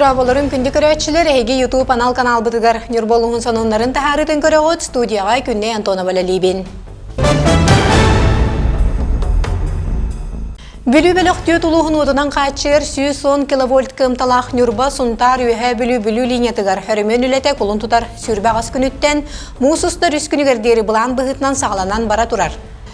Дорооболорун күндү көрөөччүлэр, эһиги YouTube анал каналбытыгар Ньурба улууһун сонуннарын таһаарыытын көрөҕүт. Студияҕа Күннэй Антонова үлэлиибин. Бүлүү бөлөх түөрт улууһун уотунан хааччыйар 110 киловольт кыамталаах Ньурба, Сунтаар, Үөһээ Бүлүү Бүлүү линиятыгар өрөмүөн үлэтэ кулун тутар 28 күнүттэн муус устар үс күнүгэр диэри былаан быһыытынан саҕаланан бара турар.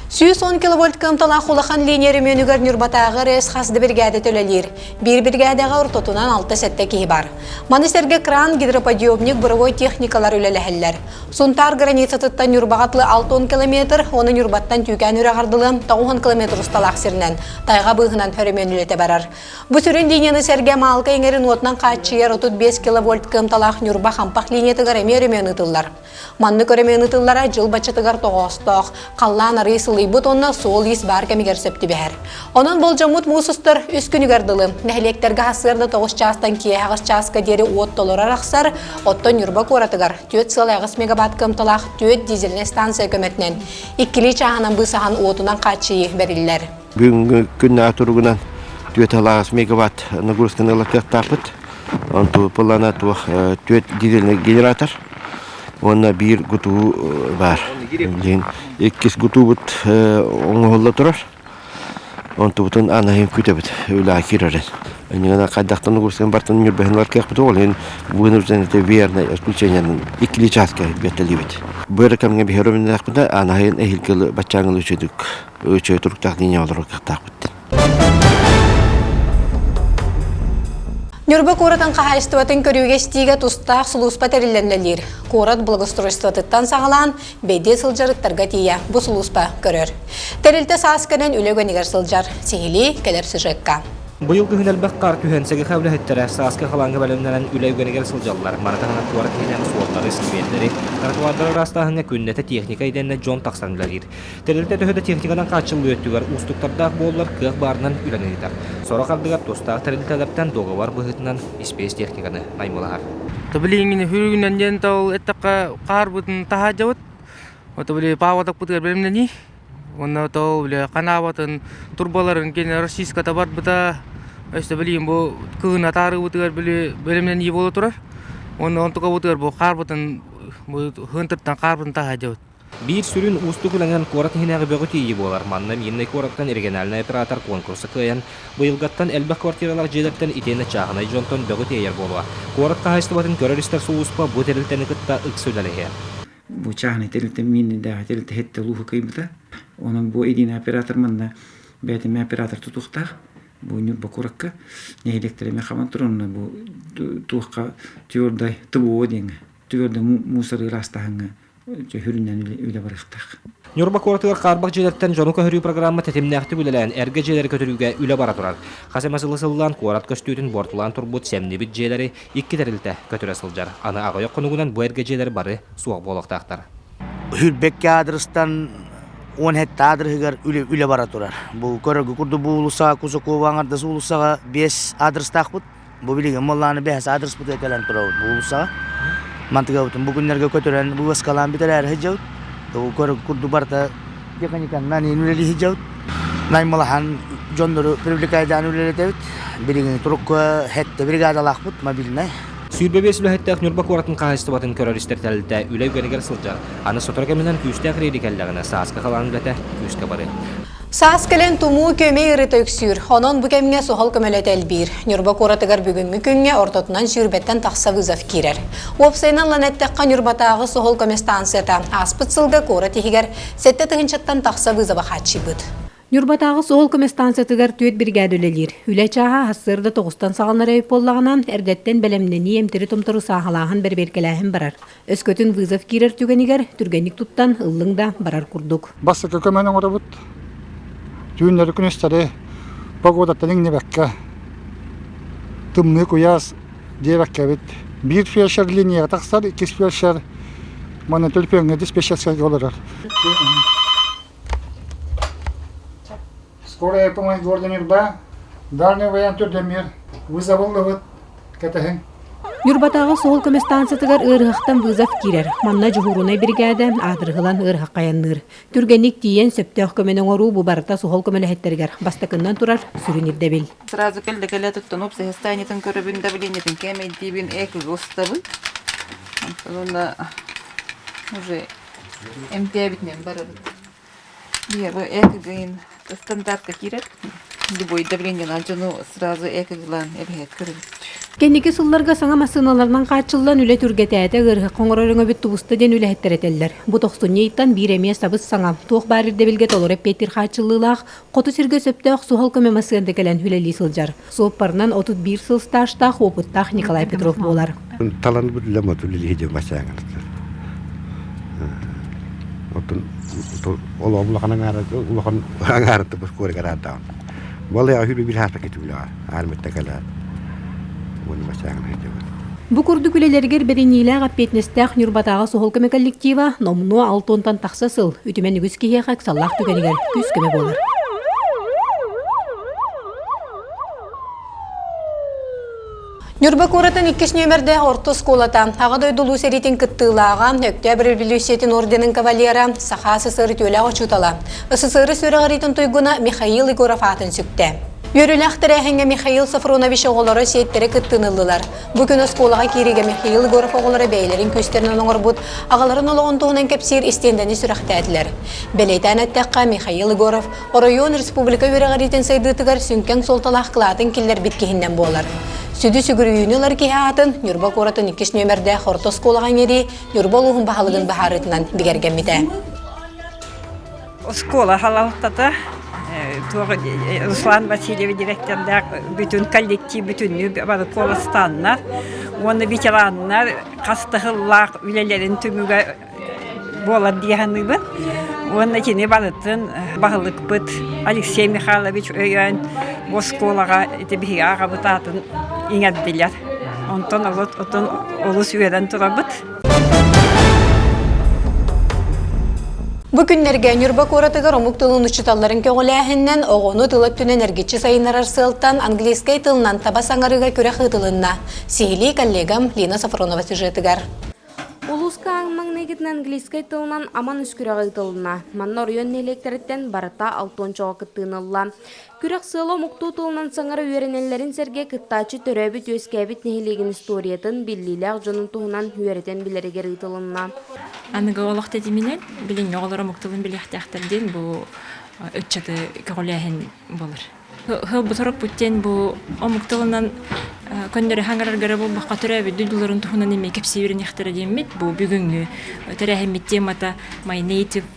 110 киловольт кыамталаах улахан линия өрөмүөнүгэр Ньурбатааҕы РЭС хас да биригээдэ үлэлиир. Биир биригээдэҕэ ортотунан 6-7 киһи бар. Маны сэргэ кран, гидроподъемник, буровой техникалар үлэлэһэллэр. Сунтаар границатыттан Ньурбаҕа тылы 60 километр, уонна Ньурбаттан Түүкээн үрэҕэр дылы 90 километр усталаах сиринэн тайҕа быыһынан өрөмүөн үлэтэ барар. Бу сүрүн линияны сэргэ Маалка иҥэрин уотунан хааччыйар 35 киловольт кыамталаах Ньурба Хампах линиятыгар эмиэ өрөмүөн ыытыллар. Маннык өрөмүөн ыытыллара дьыл баччатыгар тоҕоостоох, халлаан арыый сылыйбыт уонна суол-иис баар кэмигэр сөп түбэһэр. Онон болдьоммут муус устар үс күнүгэр дылы нэһилиэктэргэ сарсыарда 9 чаастан киэһэ 8 чааска диэри уот толору арахсар, оттон Ньурба куоратыгар 4,8 мегаватт кыамталаах 4 дизельнэй станция көмөтүнэн иккилии чааһынан быысаһан уотунан хааччыйыы бэриллэр. Бүгүҥҥү күннээҕи туругунан 4,8 мегаватт нагрузканы ылар кыахтаахпыт. Онту плана туох 4 дизельный генератор уонна биир гутуу баар. Диэн иккис гутуубут оҥоһулла турар. Онтубутун анаһын күтэбит үлэҕэ киирэрин. Иннигана хайдахтан нагрузканы бартан ньурбаһын ылар кыахпыт ол иһин вынужден это верное исключениянан иккилии чааска биэртэлиибит. Бу эрэ кэмҥэ биһи өрөмүннээхпитэ анаһын эһилгилы баччааҥылы үчүгдүк үчүгэй туруктаах линия олорор кыахтаахпыт. Ньурба куоратын хаһаайыстыбатын көрүүгэ-истиигэ тустаах сулууспа тэриллэн үлэлиир. Куорат благоустройствотыттан саҕалаан, бэйдиэ сылдьар ыттарга тиийэ бу сулууспа көрөр. Тэрилтэ саас кэнэн үлэ үгэнигэр сылдьар. Сиһилии кэлэр сюжекка. Быйыл күһүн элбэх хаар түһэн, СГХ үлэһиттэрэ сааскы халааҥҥа бэлэмнэнэн үлэ үгэнигэр сылдьаллар. Маны таһынан куорат иһинэн суоллары, сквердэри, тротуардары ыраастааһыҥҥа күннэтэ техника идэннэ дьон тахсан үлэлиир. Тэрилтэ төһө да техниканан хааччыллыы өттүгэр уустуктардаах буоллар, кыах баарынан үлэни ыытар. Сорох ардыгар тустаах тэрилтэлэртэн дуогабар быһыытынан испиэс техниканы наймылаһар. Билиҥҥини хүрүгүнэн диэн ол эттэххэ хаарбытын таһаадьабыт. Ото били пааватаппытыгар бэлэмнэнии. Уонна то били ханаабатын турбаларын кини российската барбыта. Өссө билигин бу кыһын атаарыыбытыгар били бэлэмнэнии буола турар. Уонна онтукабытыгар бу хаарбытын бу хыынтыртан хаарбытын таһаадьабыт. Биир сүрүн уустук үлэнэн куорат иһинээҕи бөҕү тиэйии буолар. Манна Мирнэй куораттан региональнай оператор куонкурса кыайан, быйылгаттан элбэх квартиралаах дьиэлэртэн итиэннэ чааһынай дьонтон бөҕү тиэйэр буолуо. Куорат хаһаайыстыбатын көрөр-истэр сулууспа бу тэрилтэни кытта ыкса үлэлэһиэ. Бу чааһынай тэрилтэ Мирнэйдээҕи тэрилтэ сэттэ улууһу кыайбыта. Онон бу единый оператор манна бэйэтэ оператор тутуохтаах. Бу Ньурба куоракка нэһилиэктэр эмиэ хабан туран бу туохха твердой ТВО диэҥҥэ твердой мусор ыраастааһыҥҥа Дьөһүрүнэн үлэ барыахтаах. Ньурба куоратыгар хаарбах дьиэлэртэн дьону көһөрүү программа тэтимнээхтик үлэлээн, эргэ дьиэлэри көтүрүүгэ үлэ бара турар. Хас эмэ сылы сыллаан куорат көстүүтүн буортулаан турбут сэмнибит дьиэлэри икки тэрилтэ көтүрэ сылдьар. Аны аҕыйах хонугунан бу эргэ дьиэлэр бары суох буолуохтаахтар. Хүрбэккэ аадырыстан 17 аадырыһыгар үлэ, үлэ бара турар. Бу көрөргө курдук бу уулуссаҕа Кусакова аҥардас уулуссаҕа 5 аадырыстаахпыт. Бу билигин буоллаҕына бэһэс аадырыспытыгар кэлэн турабыт бу уулуссаҕа. Мантыгабытын бу күннэргэ көтүрэн быыскалаан бүтэрээри сылдьабыт. Бу курдук барыта техниканнан иин үлэлии сылдьабыт. Наймылаһан дьоннору привлекайдаан үлэлэтэбит. Билигин турукка сэттэ бригадалаахпыт мобильнай. 25 үлэһиттээх Ньурба куоратын хаһаайыстыбатын көрөр-истэр тэрилтэ үлэ үгэнигэр сылдьар. Аны сотору кэминэн күүстээх рейди кэллэҕинэ сааскы халаан үлэтэ күүскэ барыа. Саас кэлэн тумуу көмө ыарыыта үксүүр. Онон бу кэмҥэ суһал көмөлөтө элбиир. Ньурба куоратыгар бүгүҥҥү күҥҥэ ортотунан сүүрбэттэн тахса вызов киирэр. Уопсайынан ылан эттэххэ, Ньурбатааҕы суһал көмө станцията ааспыт сылга куорат иһигэр 7 тыһыынчаттан тахса вызовы хааччыйбыт. Ньурбатааҕы суһал көмө станциятыгар түөрт биригээдэ үлэлиир. Үлэ чааһа сарсыарда тоҕустан саҕаланар эбит буоллаҕына, эрдэттэн бэлэмнэнии, эмтэри-томтору сааһылааһын, бэрэбиэркэлээһин барар. Өскөтүн вызов киирэр түгэнигэр түргэнник туттан ыллыҥ да барар курдук. Бастакы көмөнү оҥоробут. Түүннэри күнүстэри погодаттан иҥнибэккэ тымныы куйаас диэбэккэбит. Биир фельдшер линияҕа тахсар, иккис фельдшер манна төлөпүөҥҥэ диспетчерскайга олорор. Скорая помощь города Нюрба, дальний вариант түрдэмир, вызовыллыбыт, кэтэһиҥ. Ньурбатааҕы суһал көмө станциятыгар ыарыһахтан вызов киирэр. Манна дьуһуурунай биригээдэ аадырыһылан ыарыһах айанныыр. Түргэнник тиийэн сөптөөх көмөнү оҥоруу бу барыта суһал көмөлөһүттэригэр бастакыннан турар сүрүн ирдэбил. Сразу кэллэ кэлэ туттан уопсай состояниетын көрөбүн, давлениетын кээмэйдиибин, экг устабын. Онтон уже эмтээбитинэн барабыт. Бу ЭКГ-ин стандартка киирэр. Любой давлениелаан дьону сразу ЭКГ-лаан эбэһээт көрөбүт. Кэнники сылларга саҥа массыыналарынан хааччыллан үлэ түргэтээтэ, ыарыһахха оҥорор өҥөбүт тубуста диэн үлэһиттэр этэллэр. Бу тохсунньу ыйтан биир эмиэ сабыс-саҥа, туох баар ирдэбилгэ толору эппиэттиир хааччыллыылаах, хоту сиргэ сөптөөх суһал көмө массыына кэлэн үлэлии сылдьар. Суоппарынан 31 сыл стажтаах, опыттаах Николай Петров буолар. Талан бүллэм оту үлэлиһи диэн бассааҥҥа Оттон ол улахан аҥаара улахан аҥаарытты бу куорыгар ааттаҕым. Балыйаҕа хүрү бир хаспа кетүүлэҕэ армытта кэлээр. Уонна бассааҥҥа сылдьабын. Бу курдук үлэлэригэр бэриниилээх эппиэтинэстээх Ньурбатааҕы суһал көмө коллектива номнуо алтыонтан тахса сыл үтүмэн үгүс киһиэхэ ыксаллаах түгэнигэр күүс-көмө буолар. Ньурба куоратын иккис нүөмэрдээх орто оскуолата Аҕа дойду Улуу сэриитин кыттыылааҕа, Өктөөп революциятын орденын кавалера, Саха СССР үтүөлээх учуутала, СССР үөрэҕириитин туйгуна Михаил Егоров аатын сүктэ. Үөрүүлээх тэрээһиҥҥэ Михаил Софронович оҕолоро сиэттэрэ кыттыыны ыллылар. Бу күн оскуолаҕа киириигэ Михаил Егоров оҕолоро бэйэлэрин күүстэринэн оҥорбут аҕаларын олоҕун туһунан кэпсиир истиэндэни сүрэхтээтилэр. Бэлиэтээн эттэххэ, Михаил Егоров оройуон республика үөрэҕириитин сайдыытыгар сүҥкэн суолталаах кылаатын киллэрбит киһиннэн буолар. Сүдү сүгүрүйүүнү ылар киһи аатын Ньурба куоратын иккис нүөмэрдээх орто оскуолаҕа иҥэрии Ньурба улууһун баһылыгын быһаарыытынан бигэргэммитэ. Оскуола салалтата Руслан Васильевич директордаах бүтүн коллектив бүтүннүү бары куоластаннар уонна ветераннар хас да сыллаах үлэлэрин түмүгэ буолар дии саныыбын. Уонна кини барытын баһылыкпыт Алексей Михайлович өйөөн бу оскуолаҕа ити биһиги аҕабыт аатын иҥэрдилэр. Онтон отон олус үөрэн турабыт. Бу күннэргэ Ньурба куоратыгар омук тылын учууталларын көҕүлээһининэн оҕону тыл өттүнэн эргиччи сайыннарар сыалтан английскай тылынан таба саҥарыыга күрэх ыытылынна. Сиһилии коллегам Лина Софронова сюжетыгар. Улууска аан маҥнайгытын английскай тылынан Аман үс күрэҕэ ыытылынна. Манна оройуон нэһилиэктэриттэн барыта алтыанчаҕа кыттыыны ылла. Күрэх сыала омуктуу тылынан саҥара үөрэнэллэрин сэргэ кыттааччы төрөөбүт-үөскээбит нэһилиэгин историятын, биллиилээх дьонун туһунан үөрэтэн билэригэр ыытылынна. Аныгы олох тэтиминэн билиҥҥи оҕолор омук тылын билиэхтээхтэр диэн бу ыччаты көҕүлээһин буолар. Сылбыт диэн бу омук тылынан көннөрү хаҥарарга эрэ буолбакка төрөөбүт дойдуларын туһунан эмиэ кэпсии үөрэниэхтэрэ диэммит бу бүгүҥҥү тэрээһиммит темата My Native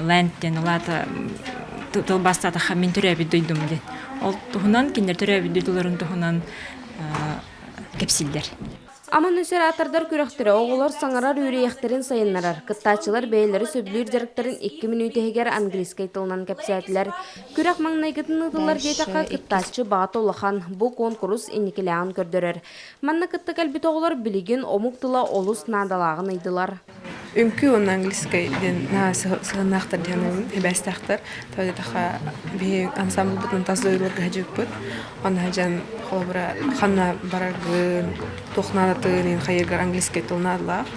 Land диэн ол аата тылбаастаатахха мин төрөөбүт дойдум диэн. Ол туһунан кинилэр төрөөбүт дойдуларын туһунан кэпсииллэр. Аман өсөр аатырдар күрэхтэрэ оҕолор саҥарар үөрүйэхтэрин сайыннарар. Кыттааччылар бэйэлэрэ сөбүлүүр дьарыктарын икки мүнүүтэ иһигэр английскай тылынан кэпсээтилэр. Күрэх маҥнайгытын ыытыллар диэтэххэ, кыттааччы баҕата улахан. Бу куонкурус инникилээҕин көрдөрөр. Манна кытта кэлбит оҕолор билигин омук тыла олус наадалааҕын ыйдылар. Үҥкүү уонна английскай диэн наһаа сыһыаннаахтар диэн саныыбын, сибээстээхтэр. Тоҕо диэтэххэ, биһиги ансамблбытын тас дойдуларга сылдьыбыппыт. Онно сылдьан, холобура, ханна бараргын, туох наадатын иһин хайыыргар английскай тыл наадалаах.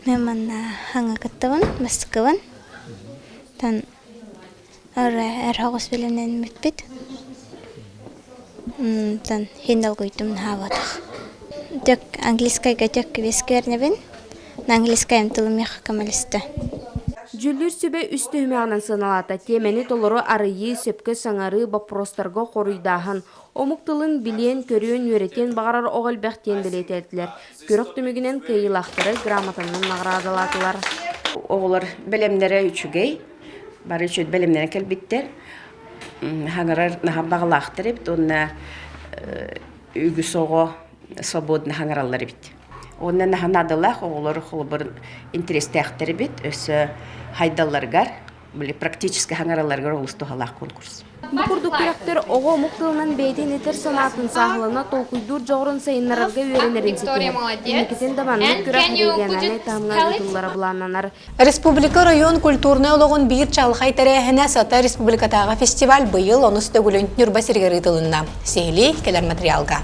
Мен манна хаҥа кыттабын, бастакыбын. Тан эр оҕус бэлэмнэммиппит. Тан хин долгуйдум наһаабатах. Тök английскайга тök кибескүөрнэбин. Английскайым тылым миэхэ көмөлөстө. Дьүүллүүр сүбэ үс түһүмэҕинэн сыаналаата. Тиэмэни толору арыйыы, сөпкө саҥарыы, боппуруостарга хоруйдааһын, омук тылын билиэн, көрүөн, үөрэтиэн баҕарар оҕо элбэх диэн бэлиэтээтилэр. Күрэх түмүгүнэн кыайыылаахтары грамотанан наҕараадалаатылар. Оҕолор бэлэмнэрэ үчүгэй. Бары үчүгэй бэлэмнэрэ кэлбиттэр. Хаҥарар наһаа баҕалаахтар эбит уонна үгүс оҕо свободно хаҥараллар эбит. Уонна наһаа наадалаах оҕолор холобур интэриэстээхтэр эбит. Өссө хайдалларыгар, били практически хаҥаралларыгар олус туһалаах конкурс. Бу курдук күрэхтэр оҕо омук тылынан бэйэтин этэр санаатын сааһылана толкуйдуур дьоҕурун сайыннарарга үөрэнэрин ситиһэр. Инникитин да маннык күрэх региональнай таһымҥа ыытыллара былааннанар. Республика оройуон культурнай олоҕун биир чаҕылхай тэрээһинэ Сата республикатааҕы фестиваль быйыл онус төгүлүн Ньурба сиригэр ыытылынна. Сиһилии кэлэр материалга.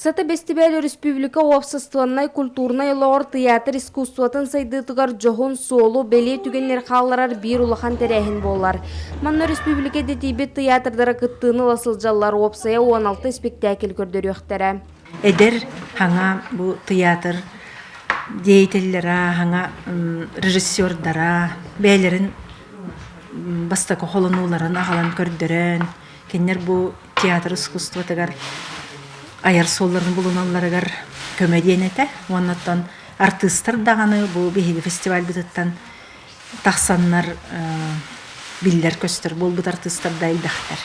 Сата бэстибээл өрөспүүбүлүкэ уопсастыбаннай культурнай олоҕор тыйаатыр искусствотын сайдыытыгар дьоһун суолу, бэлиэ түгэннэри хаалларар биир улахан тэрээһин буолар. Манна өрөспүүбүлүкэ идэтийбит тыйаатырдара кыттыыны ыла сылдьаллар, уопсайа 16 испиктээкил көрдөрүөхтэрэ. Эдэр хаҥа бу тыйаатыр деятеллара, хаҥа режиссердара бэйэлэрин бастакы холонууларын аҕалан көрдөрөн, кинилэр бу театр искусствотыгар айар суолларын булуналларыгар көмө диэн этэ. Уонна оттон артыыстар даҕаны бу биһиги фестивальбытыттан тахсаннар биллэр-көстөр буолбут артыыстар да элбэхтэр.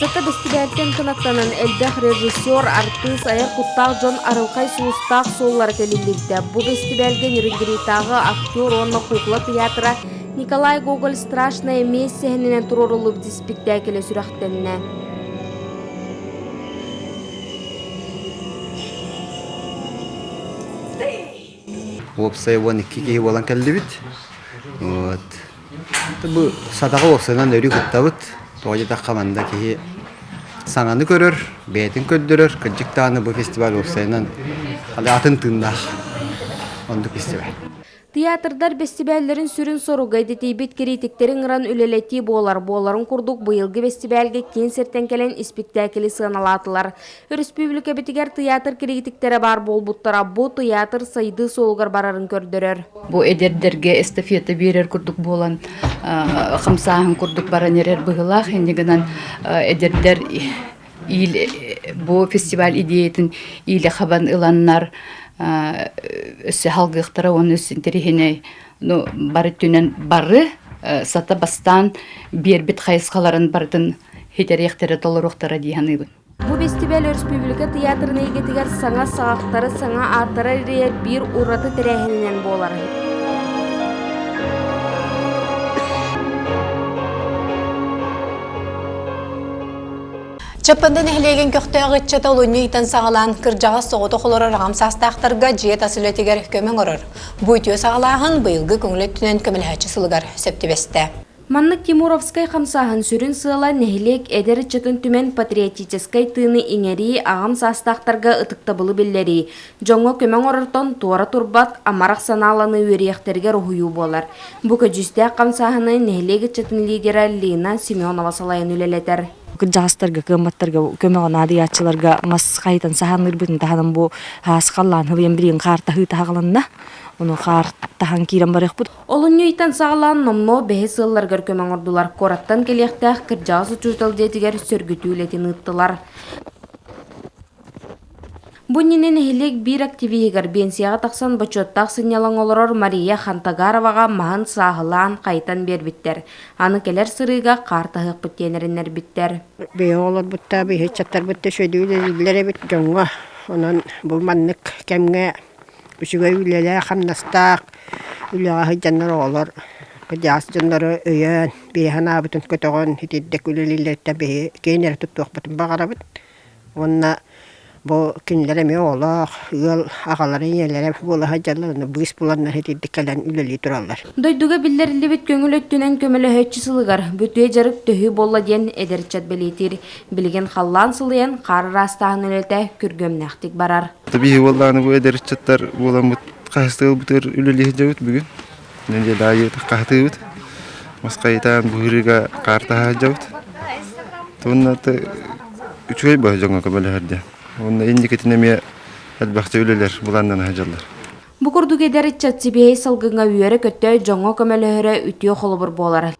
Сата бэстибээлтэн кынаттанан элбэх режиссер, артыыс, айар куттаах дьон арылхай сулустаах суоллара тэлиллибитэ. Бу бэстибээлгэ Нерюнгритааҕы актер уонна кукла театра Николай Гоголь «Страшная месть» сэһэнинэн туруоруллубут испиктээкилэ сүрэхтэннэ. Уопсай 12 киһи буолан кэллибит. Вот. Бу садаҕа уопсайынан өрүү кыттабыт. Тоҕо диэтэххэ манна киһи саҥаны көрөр, бэйэтин көрдөрөр. Кырдьык даҕаны бу фестиваль уопсайынан атын тыыннаах оннук фестиваль. Театрдар бэстибээллэрин сүрүн соруга идэтийбит кириитиктэри ыҥыран үлэлэтии буолар. Буоларын курдук, быйылгы бэстибээлгэ киин сиртэн кэлэн испиктээкили сыаналаатылар. Өрөспүүбүлүкэбитигэр тыйаатыр кириитиктэрэ баар буолбуттара бу тыйаатыр сайдыы суолугар барарын көрдөрөр. Бу эдэрдэргэ эстафета биэрэр курдук буолан хамсааһын курдук баран эрэр быһыылаах. Инньэ гынан эдэрдэр бу фестиваль идеятын иилэ хабан ыланнар өссө халгыахтара уонна өссө интэриэһинэй ну бары өттүнэн бары сата бастаан биэрбит хайысхаларын барытын хитэриэхтэрэ толоруохтара дии саныыбын. Бу бэстибээл өрөспүүбүлүкэ тыйаатырын эйгэтигэр саҥа саҕахтары, саҥа ааттары эрийэр биир ураты тэрээһининэн буолар. Чаппанда нэһилиэгин көхтөөх ыччата олунньу ыйтан саҕалаан кырдьаҕас соҕотох олорор аҕам саастаахтарга дьиэ тас үлэтигэр көмө оҥорор. Бу үтүө саҕалааһын быйылгы көҥүл өттүнэн көмөлөһөөччү сылыгар сөп түбэстэ. Маннык Тимуровскай хамсааһын сүрүн сыала нэһилиэк эдэр ыччатын түмэн патриотическай тыыны иҥэрии, аҕам саастаахтарга ытыктабылы биллэрии, дьоҥҥо көмө оҥорортон туора турбат, амарах санааланыы үөрүйэхтэригэр уһуйуу буолар. Бу көдьүүстээх хамсааһыны нэһилиэк ыччатын лидера Лина Семенова салайан үлэлэтэр. Кырдьаҕастарга, кыамматтарга көмөҕө наадыйааччыларга мас хайытан саһаанныырбытын таһынан бу хаас халлаан хылыйан билигин хаар таһыы таһаҕаланна. Ону хаар таһан киирэн барыахпыт. Олунньу ыйтан саҕалаан номнуо бэһис ыалларыгар көмө оҥордулар. Куораттан кэлиэхтээх кырдьаҕас учуутал дьиэтигэр сөргүтүү үлэтин ыыттылар. Бу иннинэ нэһилиэк биир активиһыгар биэнсийэҕэ тахсан бочуоттаах сынньалаҥ олорор Мария Хантагароваҕа маһын сааһылаан, хайытан биэрбиттэр. Аны кэлэр сырыыга хаар таһыахпыт диэн эрэннэрбиттэр. Биһи оҕолорбут да, биһи ыччаттарбыт да үчүгэйдик үлэлииллэр эбит дьоҥҥо. Онон бу маннык кэмҥэ үчүгэй үлэлээх-хамнастаах үлэҕэ сылдьаннар оҕолор кырдьаҕас дьоннору өйөөн, биһи санаабытын көтөҕөн итирдик үлэлииллэриттэн биһи киэн эрэ туттуохпутун баҕарабыт. Уонна бу кинилэр эмиэ оҕолоох, ыал аҕалара, ийэлэрэ буола сылдьаллар, онно быыс буланнар итирдик кэлэн үлэлии тураллар. Дойдуга биллэриллибит көҥүл өттүнэн көмөлөһөөччү сылыгар бүтүө дьарык төһүү буолла диэн эдэр ыччат бэлиэтиир. Билигин халлаан сылыйан, хаар ыраастааһын үлэтэ күргүөмнээхтик барар. Биһи буоллаҕына бу эдэр ыччаттар буоламмыт хаһыстыылбытыгар үлэлии сылдьабыт бүгүн. Нэдиэлэ аайы хаһытыыбыт. Мас хайытаан быһыырыга хаартаһа сылдьабыт. Уонна үчүгэй баһы дьоҥҥо көмөлөһөр диэн. Уонна инникитин эмиэ элбэхтэ үлэлэр былааннана сылдьаллар. Бу курдук эдэр ыччат сибиэһэй салгыҥҥа үөрэ-көтө, дьоҥҥо көмөлөһөрө үтүө холобур буолар.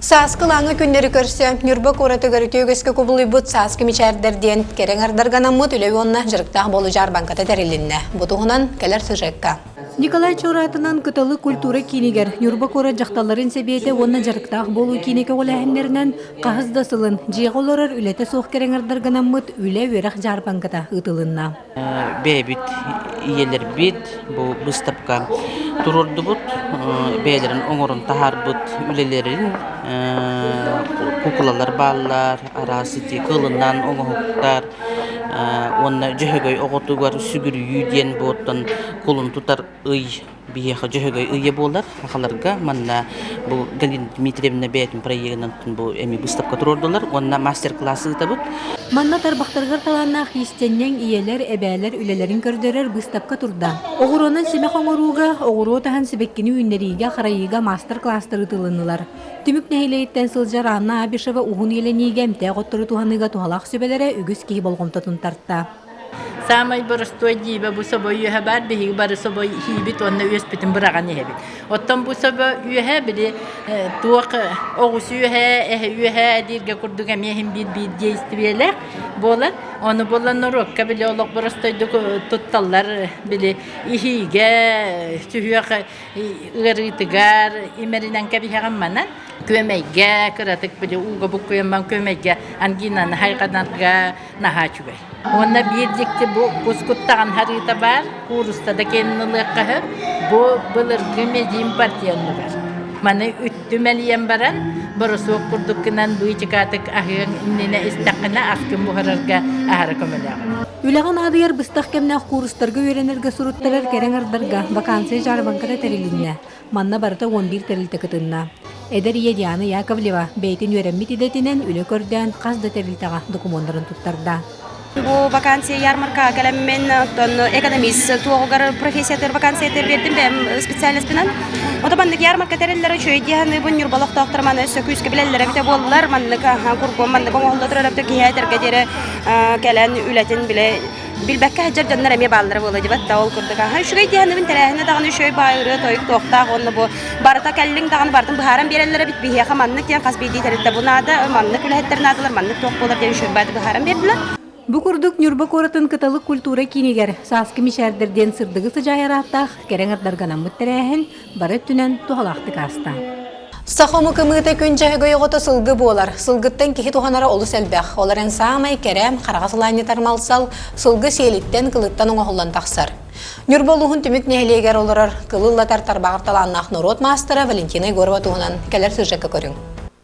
Сааскы ылааҥы күннэри көрсө Ньурба куоратыгар үтүө үгэскэ кубулуйбут Сааскы мичээрдэр диэн кэрэ аҥардарга анаммыт үлэ уонна дьарыктаах буолуу дьаарбаҥката тэрилиннэ. Бу туһунан кэлэр сюжекка. Николай Чуратынан Кыталы культура киинигэр Ньурба куорат дьахталларын сэбиэтэ уонна дьарыктаах буолуу киинэ көҕүлээһиннэринэн хаһыс да сылын дьиэҕэ олорор үлэтэ суох кэрэ аҥардарга анаммыт үлэ-үөрэх дьаарбаҥката ыытылынна. Бэйэбит ийэлэрбит бу быыстапка туруордубут, бэйэлэрин оҥорон таһаарбыт үлэлэрин куукулалар бааллар, араас ити кылынан оҥоһуктар уонна Дьөһөгөй оҕотугар сүгүрүйүү диэн бу оттон кулун тутар ый. Биһиэхэ Дьөһөгөй ыйа буолар сахаларга. Манна бу Галина Дмитриевна бэйэтин проегынан бу эми выставка туруордулар уонна мастер-класс ыытабыт. Манна тарбахтарыгар талааннаах иистэнньэҥ ийэлэр, эбээлэр үлэлэрин көрдөрөр быыстапка турда. Оҕуруонан симэх оҥорууга, оҕуруо таһан сибэккини үүннэриигэ, харайыыга маастар-класстар ыытылыннылар. Түмүк нэһилиэгиттэн сылдьар Анна Абишева уһун үйэлэниигэ эмтээх оттору туһаныыга туһалаах сүбэлэрэ үгүс киһи болҕомтотун тарта. Саамай боростуой дьиибэ бу собо үөһэ баар, биһиги бары собо иһиибит уонна үөспүтүн быраҕан иһэбит. Оттон бу собо үөһэ били туох оҕус үөһэ, эһэ үөһэ дииргэ курдук эмиэ иһин биир биир действиелээх буолар. Ону буолан норуокка били олох боростуойдук тутталлар били иһиигэ, сүһүөх ыарыытыгар имэринэн кэбиһэҕин манан күөмэйгэ кыратык били ууга буккуйамман күөмэйгэ ангинаны хайҕанарга наһаа үчүгэй. Уонна биир дьикти бу кус куттаҕын харыыта баар, кууруста да кэннин ылыахха сөп. Бу былыргы медийм партиянныгар. Маны үттү мэлийэн баран, боросуок курдук гынан быычыкаатык аһыаҥ иннинэ истэххинэ аскын буһарарга аһара көмөлөөх. Үлэҕэ наадыйар быстах кэмнээх куурустарга үөрэнэргэ суруттарар кэрэ аҥардарга вакансия дьаарбаҥката тэрилиннэ. Манна барыта 11 тэрилтэ кытынна. Эдэр ийэ Диана Яковлева бэйэтин үөрэммит идэтинэн үлэ көрдөөн хас да тэрилтэҕэ докумуоннарын туттарда. Бу вакансия ярмаркаҕа кэлэммин, оттон экономист туоҕугар профессиятыгар вакансията биэрдим бэйэм специальностынан. Ото маннык ярмарка тэриллэр үчүгэй дии саныыбын Ньурба олохтоохторо маны өссө күүскэ билэллэрэ эбитэ буоллар, маннык кургуом маннык оҥоһулла турар эбитэ киһи этэргэ диэри кэлэн үлэтин билэ билбэккэ сылдьар дьоннор эмиэ бааллара буолуо дибат да ол курдук аха үчүгэй дии саныыбын тэрээһинэ даҕаны үчүгэй баай ырыа тойук туохтаах уонна бу барыта кэллиҥ даҕаны барытын быһааран биэрэллэр эбит биһиэхэ маннык диэн хас биирдии тэрилтэ бу наада маннык үлэһиттэр наадалар маннык туох буолар диэн үчүгэй баайы быһааран биэрдилэр Бу курдук Ньурба куоратын Кыталык культура киинигэр Сааскы мичээрдэр диэн сырдыгы сыдьаайар ааттаах кэрэ аҥардарга анаммыт тэрээһин бары өттүнэн туһалаахтык ааста. Саха омук ымыыта күн дьөһөгөй оҕото сылгы буолар. Сылгыттан киһи туһанара олус элбэх. Ол эрэн саамай кэрэ, хараҕа сылаанньытар малсал сылгы сиэлиттэн, кылыттан оҥоһуллан тахсар. Ньурба улууһун Түмүк нэһилиэгэр олорор кылы ыллатар тарбаҕар талааннаах норуот маастара Валентина Егорова туһунан кэлэр сюжекка көрүҥ.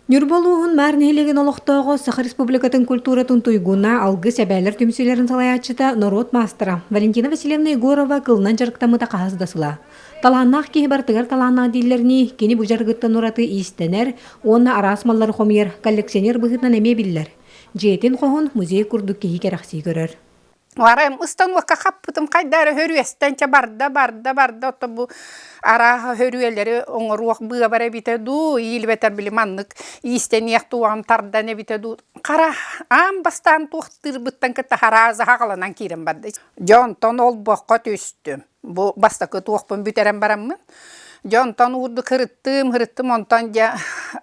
Ньурба улууһун Маар нэһилиэгин олохтооҕо Саха Республикатын культуратын туйгуна, Алгыс эбээлэр түмсүүлэрин салайааччыта, норуот маастара Валентина Васильевна Егорова кылынан дьарыктаммыта хаһыс да сыла. Талааннаах киһи барытыгар талааннаах дииллэринии, кини бу дьарыгыттан ураты иистэнэр уонна араас маллары хомуйар коллекционер быһыытынан эмиэ биллэр. Дьиэтин хоһун музей курдук киһи кэрэхсии көрөр. Арай ыстан уокка хаппытым хайда эрэ хөрүөстэн чэ барда барда барда ото бу арааһа хөрүөлэри оҥоруох быабар эбитэ дуу иилибэтэр били маннык иистэниэх туоҕум тардан эбитэ дуу хара аан бастаан туохтыырбыттан кытта харааза хаҕаланан киирэн барда дьэ онтон олбоххо түстүм Бу бастакы туохпун бүтэрэн бараммын, дьэ онтон уурдук ырыттым, ырыттым онтон дьэ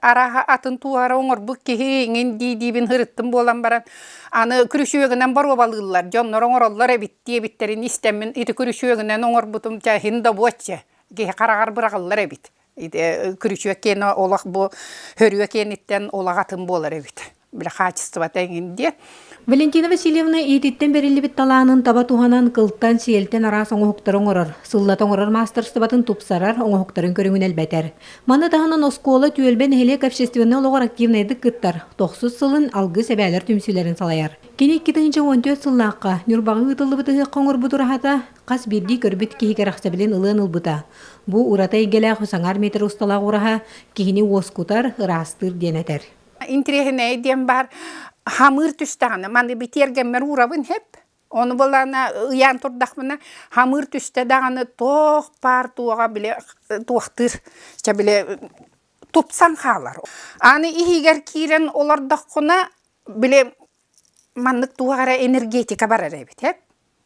арааһа атын туоһара оҥорбут киһи иҥин дии-диибин ырыттым буолан баран аны күрүчүөгүнэн боруобалыыллар, дьоннор оҥороллор эбит диэбиттэрин истэммин ити күрүчүөгүнэн оҥорбутум дьэ иһин да буочча киһи хараҕар быраҕыллар эбит. Ити күрүчүөк киэнэ олох бу хөрүө киэниттэн олох атын буолар эбит. бile хаачыстыбата эҥин диэн. Валентина Васильевна иититтэн бэриллибит талаанын таба туһанан кылтан, сиэлтэн араас оҥоһуктары оҥорор, сыллата оҥорор маастарыстыбатын тупсарар, оҥоһуктарын көрүҥүн элбэтэр. Маны таһынан оскуола, түөлбэ, нэһилиэк общественнай олоҕор активнайдык кыттар, тохсус сылын Алгыс эбээлэр түмсүүлэрин салайар. Кини 2014 сыллаахха Ньурбаҕа ыытыллыбыт ыһыахха оҥорбут ураһата хас биирдии көрбүт киһи кэрэхсэбилин ылыан ылбыта. Бу ураты эйгэлээх үс аҥаар метр усталаах ураһа киһини уоскутар, ыраастыыр диэн этэр. Интириэһинэй диэн баар хамыыр түстэҕинэ маны битиэргэммэр уурабын хэп ону былаана ыйаан турдахпына хамыыр түстэ даҕаны туох баар туоҕа били туохтыыр чэ били тупсан хаалар аны иһигэр киирэн олордоххуна били маннык туох эрэ энергетика барар эбит эп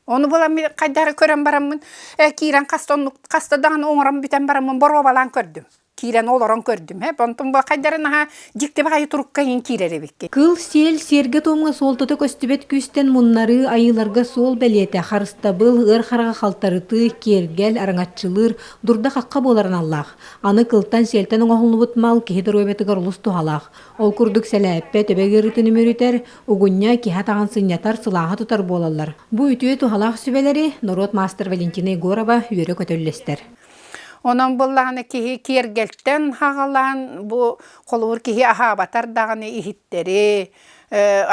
Ону буолан мин хайдах эрэ көрөн бараммын, ээ киирэн хаста оннук хаста даҕаны оҥорон бүтэн бараммын боруобалаан көрдүм. Киирэн олорон көрдүм ээ. Онтум бу хайдах эрэ наһаа дьикти баҕайы турукка иҥин киирэр эбиккин. Кыл-сиэл сиэргэ-туомҥа суолтата көстүбэт күүстэн муннарыы, айыыларга суол бэлиэтэ, харыстабыл, ыар хараҕа халтарытыы, киэргэл, араҥаччылыыр, дурда-хахха буолар аналлаах. Аны кылтан-сиэлтэн оҥоһуллубут мал киһи доруобуйатыгар олус туһалаах. Ол курдук сэлээппэ, төбө ыарыытын үмүрүтэр, Угунньа киһи атаҕын сынньатар, сылааһы тутар буолаллар. Бу үтүө туһалаах сүбэлэри норуот маастар Валентина Егорова үөрэ-көтө үллэстэр. Онон буоллаҕына киһи киэргэлтэн хаҕалаан бу холобур киһи аһаабатар даҕаны иһиттэри,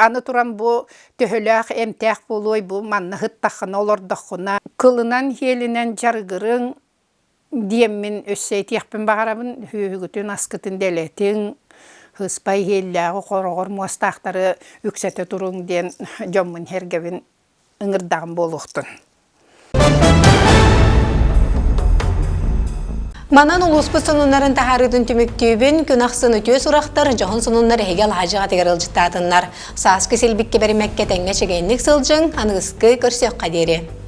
аны туран бу төһөлөөх эмтээх буолуой бу манна сыттаххына олордоххуна кылынан-сиэлинэн дьарыгырыҥ. диэммин өссө этиэхпин баҕарабын сүөһүгүтүн аскытын дэлэтиҥ сыспай иһиэллээҕи хороҕор муостаахтары үксэтэ туруҥ диэн дьоммун сэргэбин ыҥырдаҕым буолуохтун. Манан улууспут сонуннарын таһаарыытын түмүктүүбүн. Күн ахсын үтүө сурахтар, дьоһун сонуннар эһиги алаадьыҕатыгар ыалдьыттаатыннар. Сааскы силбиккэ бэримэккэ тэҥҥэ чэгиэнник сылдьыҥ, аныгыскы көрсүөххэ диэри.